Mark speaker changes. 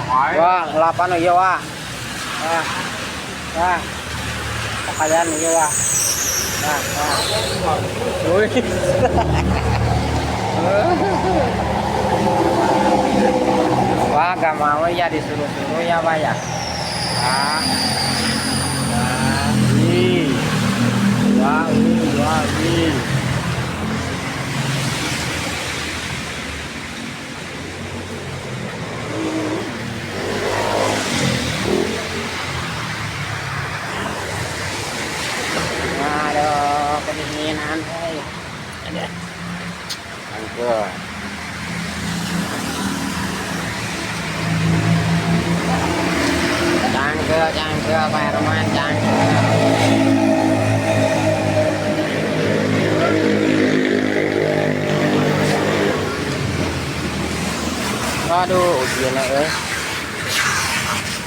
Speaker 1: Wah, lapan ieu, wah. Wah. Wah. Pakaian ieu, wah. Wah, wah. Wih. Wah, gak mau ya disuruh-suruh ya, Pak ya. Wah. Wah, wih. Wah, wih, wah, wih. Aduh, kedinginan, euy. Ada. Anggur. Cangkel, cangkel, Pak Herman, cangkel. Waduh, ujian euy.